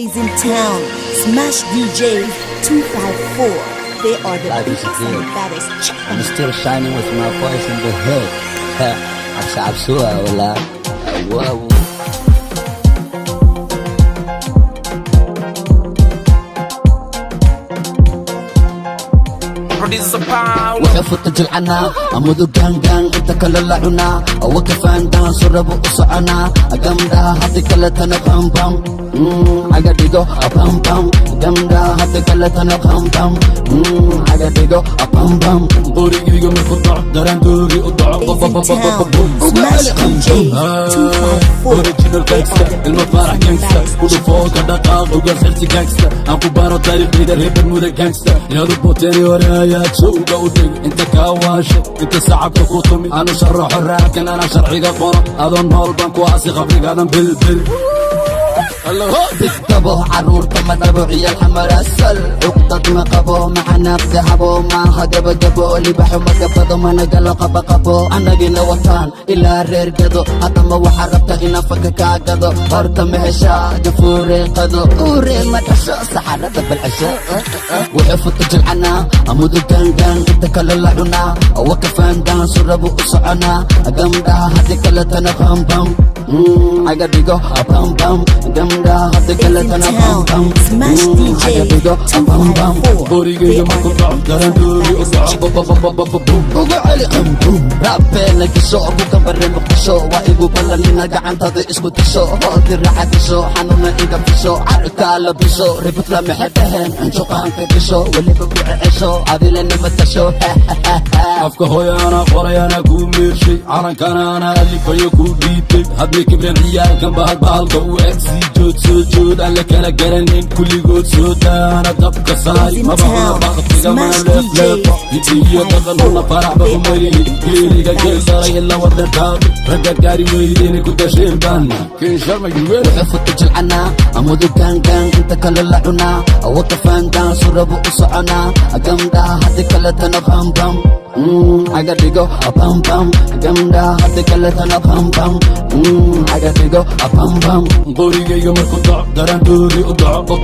In town, Smash DJs 254. They are the Life is biggest and good. the baddest. Check them I'm out. still shining with my voice in the hood. Cabsi cabsi waa walaa. Wow. Producer Paolo. Waxay furta jilcanaa amudu gaangaan inta kale la cunaa awa kafaandaan surabu u soconaa gamdhaha haddi kaletana bambam caga dhigo bambam gamdhaha haddi kaletana bambam caga dhigo bambam. Qorigayga markuu dhaco daraan doori u dhaco. In town, Smash DJs 254. Original They gangsta are the ilma biggest faarax and the gangsta baddest. ku Check dhufoo them ka out. dhaqaaq uga xirsi gangsta aan ku baro taariikhdayda reer muda gangsta inaad u booteeni hore ayaa jowga u dhig inta kaa waashay inta sacabka ku tumi aanu sharaxo raabkan anaa sharciga qoro adoo nool baan ku aasi qabrigaadan bilbil. Bigdabo caruurta ma dhabo ciyaal xamarasal cuqdad ma qabo macanaaq dahabo maaha gabagabo libaxo ma gabado mana galo qabaqabo annagina wataan ilaa reer gado haddama waxaa rabta inaan faka kaa gado horta ma heshaa gafuure qado uure ma dhasho saxarada balcasho wuxuu futa jilcanaa amudu gaangaan inta kale la cunaa awa kafaandaan surabu u soconaa gamdhaha haddi kaletana bambam caga dhigo bambam gamdhaha haddi kaletana In town, bambam Smash caga DJs dhigo bambam. 254. They Qorigayga are markuu the dhaco daraan biggest and the doori u baddest. Check dhaco. Ugu celi qambum rabbeena gasho ku gambare Muqdisho waa igu ballanina gacantada isku disho hoodi raaxa gasho xanuuna iga fisho carkaa la biso ributla maxay dhaheen cunjuqaanka gasho weliba ku cecesho adilena matasho. Afka hooyaana qorayana kuu meershay calankana ana alifayo kuu dhiibtay hadmay kibreen ciyaalkan bahal bahalka u eg sii jood soo jood aan la kala garanayn kulligood soo daana dabka saari In maba huna town, baktiga mana Smash leefleefo DJs hidiyo dhaqan huna 254. faraxba They are the kumalihi biggest and the geeliga geel baddest. daray ila wada dhaaqi ragga gaari weydeyna ku dasheen baana kinsharma yuweel. Wuxuu futa jilcanaa amudu gaangaan inta kale la cunaa awa kafaandaan surabu u soconaa gamdhaha haddi kaletana bambam caga dhigo bambam gamdhaha haddi kaletana bambam caga dhigo bambam. Qorigayga markuu dhaco daraan doori u dhaco.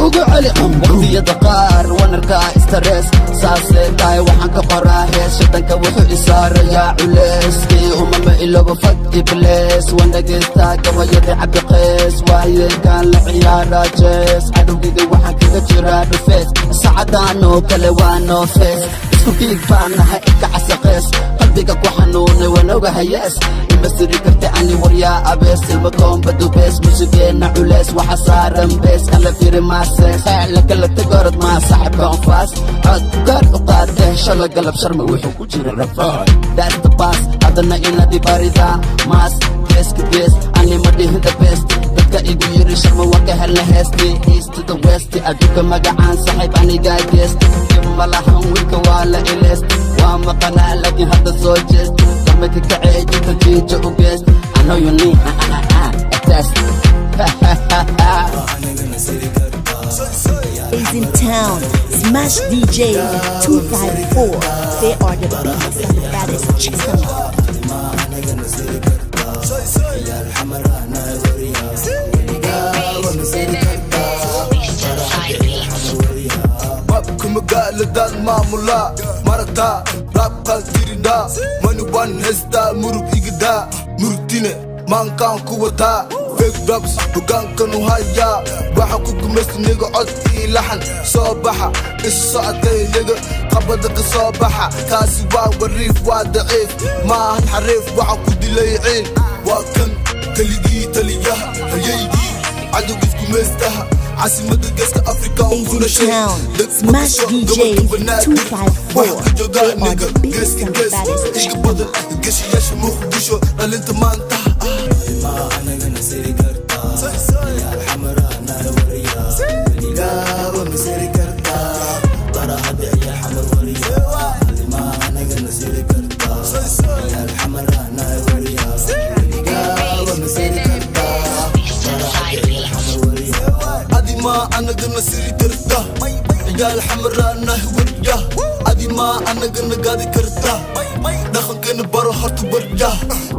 Ugu celi waqtiyada qaar wanarkaa stress saasee tahay waxaan ka qoraa hees shadanka wuxuu isaarayaa culeyskii umama ilooba fag iblees waan dhagaystaa gabayadii Cabdiqeys waayeelkaan la ciyaaraa jees cadowgayga waxaan kaga jiraa dhufees sacadaan oo kale waa noofees isku dhiig baan nahay ilka casaqees qalbiga ku xanuunay waan ogahayees ima siri karta ani waryaa abees ilma koomba dubees musigeenna culees waxa saaran bees kala firi maasees la kala tagorod maa saaxibka onfaas cod gaar u qaatee shala galab Sharma wuxuu ku jira rafaad. That's the boss haddana inaad ibaridaa maas geeska gees ani ma dhihin the best dadka igu yiri Sharma waa ka helna heesti east to the west adduunka magacaan saaxiib anigaa geest dib ma lahan wiilka waa la ileest waa maqanaa laakiin hadda soo jeest damaka kacee jinta jiija u geest. I know you need a test. Is in town, Smash DJs 254. They are the biggest and the baddest. Check them out. Babka magaaladan maamulaa maragtaa raabkaan tirinaa mani waan heystaa murug igadaa murtine maankaan ku wataa fake raps hogaankanu hayaa waxaan ku gumaysta niga cod ii laxan soo baxa isu socotay niga qabada ka soo baxa kaasi waa wariif waa daciif maahan xariif waxaan ku dilay ciil waa kan keligii taliyaha hayaygii cadowgiis gumaystaha caasimada Geeska Afrika. Is in town, Smash DJs 254. They are the biggest and the baddest. Check Iga them badan out. geshiyaasha Muqdisho dhalinta maanta. Adi ma anagana siri karta ciyaal xamraanah warya adi ma anagana gaadi karta dhaqankana baro horta warya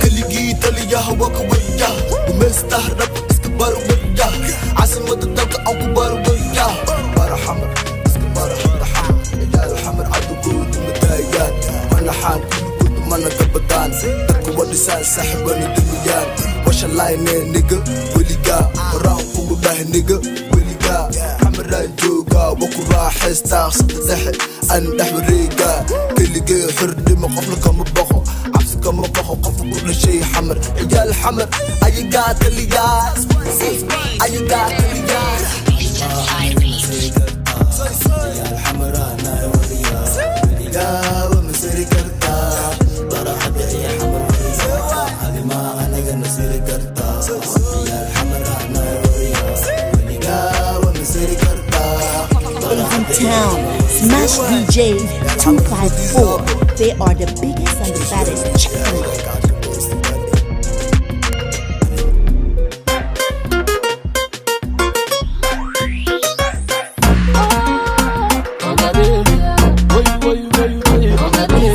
keligii taliyaha waa ka warya gumaystaha rab iska. baro weligaa, caasimada dalka aan ku baro weligaa. Bara Xamar, iska bara hadda Xamar. Ciyaal Xamar cadowgoodu mataayaan, manaxaan kulligoodu mana gabadaan. Dadku wa dhisaan, saaxiibana dumiyaan. Washalayne nigga weligaa, horaan kugu dhahay nigga weligaa. Xamaraan joogaa, wa ku raaxaystaa, sida dhexe aan dhex wareegaa. Keligee xornimo, qofna kama baqo, cabsi kama baqo. Qofka ku dhashay Xamar, ciyaal Xamar ayagaa taliyaa, ayagaa taliyaa. Ciyaal Xamaraana weligaa, waa masiri kartaa baraxada iyo Xamar weligaa. Adima anaga nasiri kartaa? Ciyaal Xamaraana weligaa, waa masiri kartaa. In town, Smash DJ 254. They are the biggest and the baddest. Check them out.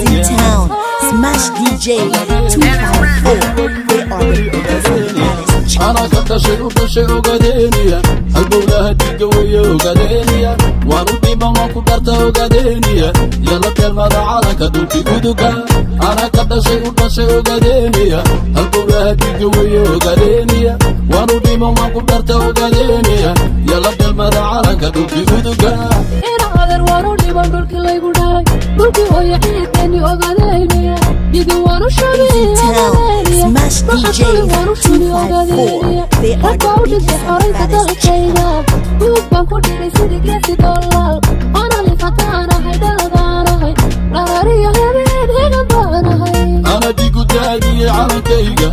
In town, Smash DJ 254. They are the biggest and the baddest. Check Anaa ka dhashay, u dhashay Ogaadeniya, halbowlaha dhiiga weeye Ogaadeniya. Waan u dhiban, waan ku dharta Ogaadeniya, yala dheelmada calanka dhulkii uduga. Anaa ka dhashay, u dhashay Ogaadeniya, halbowlaha dhiiga weeye Ogaadeniya. Waan u dhiban, waan ku dharta Ogaadeniya, yala dheelmada calanka dhulkii uduga. Ina adeer, waanu dhiban dhulkii laygu dhahay, dhulkii hooyo, ciideeni Ogaadeniya, dhigi waanu In town, Smash DJ 254. They are ragba the u dhintay biggest and the xoraynta baddest. Check them dalkayga. out. Duug baan ku dhigay sidii geesi doolaal, onalifataanahay, dhaladaanahay, dharariyo habeen hegan baanahay. Ana dhigu daadiyey calankayga,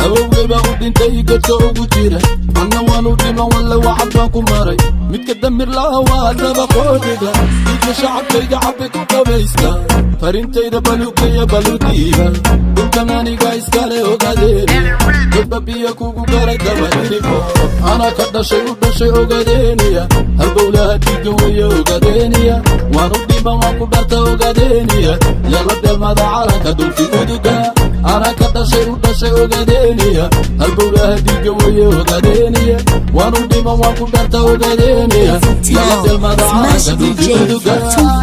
awowgay baa u dhintay godka ugu jira. Anna waanu dhiman, walle wacad baan ku maray. Midka damir laha waa daba qoodhiga, dhiigga shacabkayga cabbi ku qabaysta. Farintayda balugeya, baludiiba dhulkan aniga iskale Ogaadeen. Dadba biyo kugu garay daba dhirifo. Anaa ka dhashay, u dhashay Ogaadeniya, halbowlaha dhiigga weeye Ogaadeniya. Waan u dhiban, waan ku dharta Ogaadeniya, yala dheelmada calanka dhulkii uduga. Anaa ka dhashay, u dhashay Ogaadeniya, halbowlaha dhiigga weeye Ogaadeniya. Waan u dhiban, waan ku dharta Ogaadeniya, yala dheelmada Smash calanka DJ dhulkii uduga.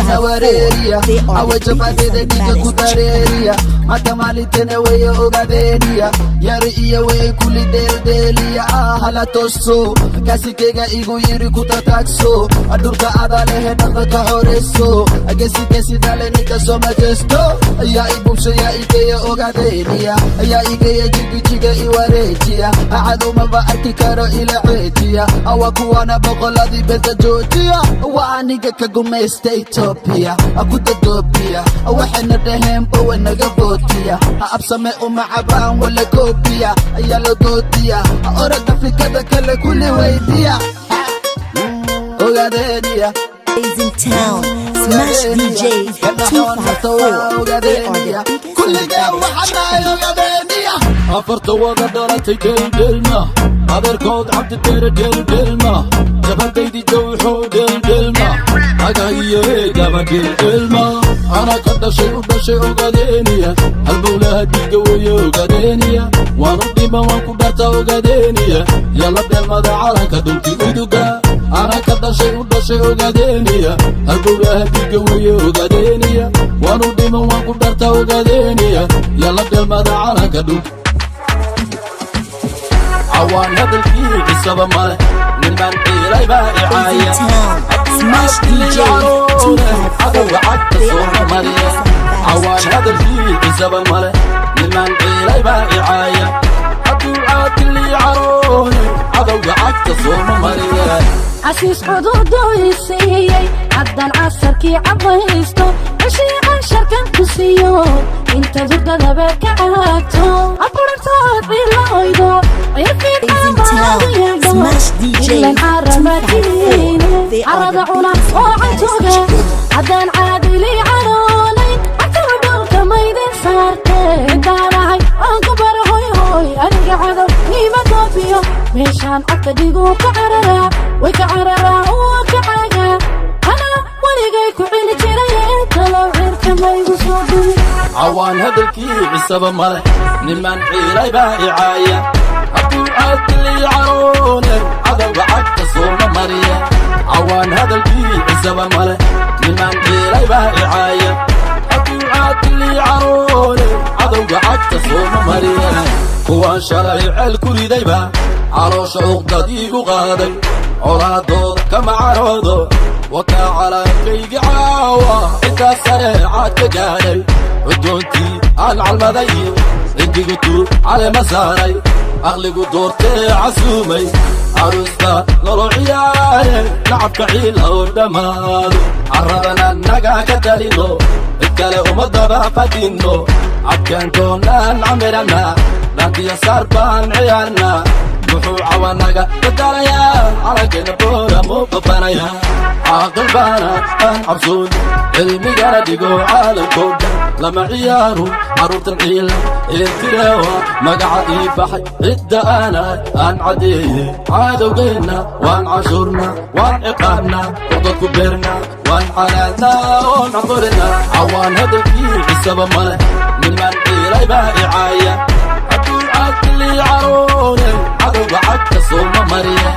254. They are the Awajabadeeda biggest and dhiiga ku baddest. Check them out. dareeriya. Mata maalintana weeye Ogaadeniya, yari iyo wey kuli dheeldheeliya. Hala tooso kaasikeyga igu yiri ku tataagso dhulka adalehe, dhaqanka horeyso, gesi gesidale ninka soo majeesto. Yaa i bubsha, yaa igeeya Ogaadeniya, yaa igeeya Jigijiga, i wareejiya, cadowmaba arki karo, ila ceejiya. Awa kuwana boqoladii beenta joojiya, waa aniga ka gumaysta Etoobiya ku dadoobiya. Waxayna dhaheen bowa naga bootiya, absame uma cabaan wala koobiya, ayaa la doodiya. Orod Afrikada kale kuli weydiya Ogaadeniya. Is in town, Smash DJ 254. They are the biggest and the baddest. Check them out. Afarta wada dhalatay dheeldheelma, adeerkood Cabdidheere dheeldheelma, jabhadaydii jawxo dheeldheelma, aga iyo eegaba dheeldheelma. Anaa ka dhashay, u dhashay Ogaadeniya, halbowlaha dhiiga weeye Ogaadeniya. Waan u dhiban, waan ku dharta Ogaadeniya, yala dheelmada calanka dhulkii uduga. Anaa ka dhashay, u dhashay Ogaadeniya, halbowlaha dhiiga weeye Ogaadeniya. Waan u dhiman, waan ku dharta Ogaadeniya, yala dheelmada calanka dhulka. Cawaan hadalkii cisaba male, niman ciilay baa Is in icaaya. town, Smash DJ 254. Cadowga cagta They soo are the mariya. biggest and the baddest. Cawaan Check them out. hadalkii cisaba male, niman ciilay baa icaaya. Hadduu caadili caroone, cadowga cagta sooma mariya. Casiis cududu i siiyey haddaan casarkii cabaysto, ceshii cansharkan ku siiyo, inta hurdadaba ka caagto, aburantood ciloydo. Is in town, Smash DJ 254. They are Carada the cuna biggest oo and the baddest. cantuga. Check them out. Haddaan caadili caroonayn, cagtaba dhulka maydin saarte. Intaanahay aan ku baro, hoy hoy, aniga cadow iima goobiyo. Meeshaan codka dhiguu ka cararaa, way ka cararaa oo ka caagaa. Anaa weligay ku celi jiray, talow cirka maygu soo dhumi. Cawaan hadalkii cisaba male, niman ciilay baa icaaya. Hadduu Caadili caroone, cadowga cagta sooma mariya. Cawaan hadalkii cisaba male, nimaan ciilay baa icaaya. Hadduu caadili caroone, cadowga cagta sooma mariya. Kuwaan shalay ceel ku ridayba caloosha uqdad iigu qaaday, colaadooda kama caroodo. Wakaa calaankaygi caawa intaa sare caad ka gaadhay. Cudoontii aan calmaday, cidigutu calema saaray, aqligu doortee casuumay, caruusta lolo ciyaare. Nacabka ciil oo dhammaado, carradana naga ka talino, cid kale uma daba fadhino. Cabkaan doonaan camirana, dhaantiya saar baan ciyaarna. Muxuu cawanaga badalayaa? Calankeena boora muu babanaya? Caaqil baana aan cabsoon, cilmigana dhigo caalamkoo dhan. Lama ciyaaro carruurtan ciila eeltireewa. Magaca ii baxay, cidda aanahay aan caddeeye. Cadowgeenna waan cashuurna, waan ciqaabna, cudad ku beerna, waan canaadnaa oon caqorina. Cawaan hadalkii cisaba male, niman ciilay baa icaaya. Hadduu caadili caroone, cadowga cagta sooma mariya.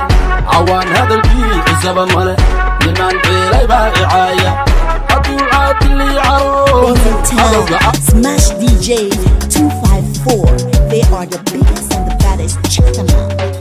Cawaan hadalkii cisaba male, niman ciilay baa icaaya. Hadduu caadili caroone, In cadowga town, Smash DJ 254. They are the biggest and the baddest. Check them out.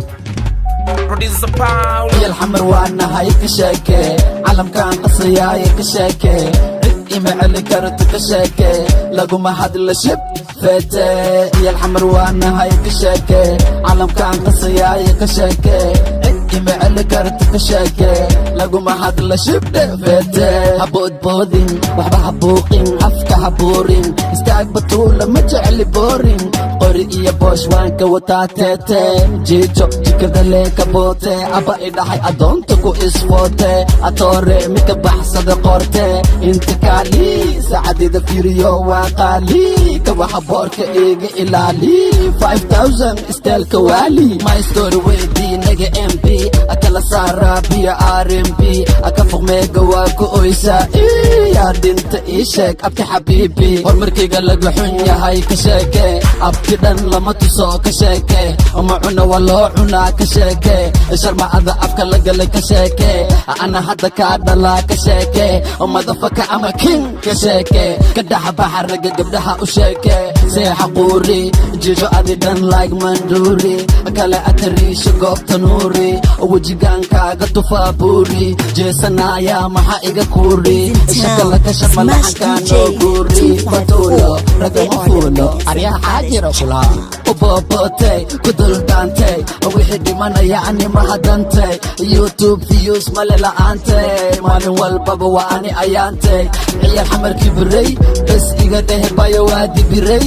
Producer Paul. Ciyal Xamar waa nahay, ka sheeke. Calamkaan qasayaaye, ka sheeke. Cid ima celi karto, ka sheeke. Laguma hadla shib feete. Ciyal Xamar waa nahay, ka sheeke. Calamkaan qasayaaye, ka sheeke. Cid ima celi karto, ka sheeke. Laguma hadla shibdhe feete. Ha boodboodin, waxba ha buuqin, afka ha buurin. Istaag batuula, ma jecli boring. Qori iyo boosh waan ka wataa teete. Jiijo jikada lee ka boote. Abba idhahay adoonta ku isfoote. Atoore midka baxsada qorte. Inta kaali saacadida fiiriyo waa qaali. Kabaxa boorka iga ilaali. 5000 isteelka waali. My story weydii naga mb akala saaraa biyo RMB aka fuqmeega waa ku oysaa. Yaa dhinta ii sheeg, abti xabiibi? Horumarkayga laga xun yahay, ka sheeke. Abti dhan lama tuso, ka sheeke. Ma cuna waa loo cunaa, ka sheeke. Sharmacada afka la galay, ka sheeke. Ana hadda kaa dhalaa, ka sheeke. Madafaka ama king, ka sheeke. Ka dhaxbaxa ragga, gabdhaha u sheeke. Seexa quuri jijo adi dhan like manduri kale atariisha goobta nuuri. Wejigaan kaaga tufaa buuri jeesanaya, maxa iga kuuri? Shakalaka sharmalaxankaa noo guuri. Batuulo ragama fuulo, aryaa xaajiro kulaa u boobootay ku duldaantay. Wixii dhimanaya ani mahadantay. YouTube views male la'aantay. Maalin walbaba waa ani ayaantay. Ciyaal Xamarkii biray bes iga dhehe bayo waa dibiray.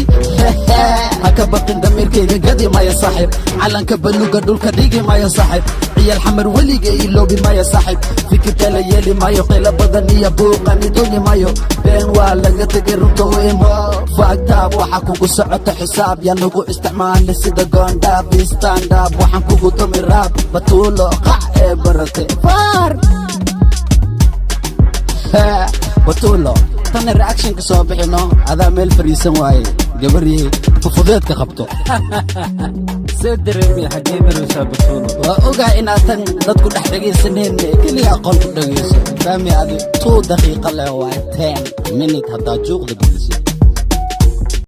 Ha ka baqin, damiirkayga gadi maya saaxib. Calanka baluga dhulka dhigi mayo saaxib. Ciyaal Xamar weliga iloobi mayo saaxib. Fikirka la yeeli mayo, qilo badan iyo buuqani dooni mayo. Been waa laga tegay, runta u imo. Faagtaab waxaa kugu socota xisaab. Yaa nagu isticmaali sida goondhaab? Standab waxaan kugu tumi rap. Batuulo qac ee barate faar. Batuulo tana reactionka soo bixino, adaa meel fariisan waaye. Gabaryey fufudeedka qabto. See dareemay? Xaggee maraysaa, Batuulo? Waa ogaa inaad tan dadku dhex dhegaysaneen. Keliya aqoon ku dhegayso, fahmi adi. 2 daqiiqa leh waaye, 10 minute haddaa juuqda gelisid.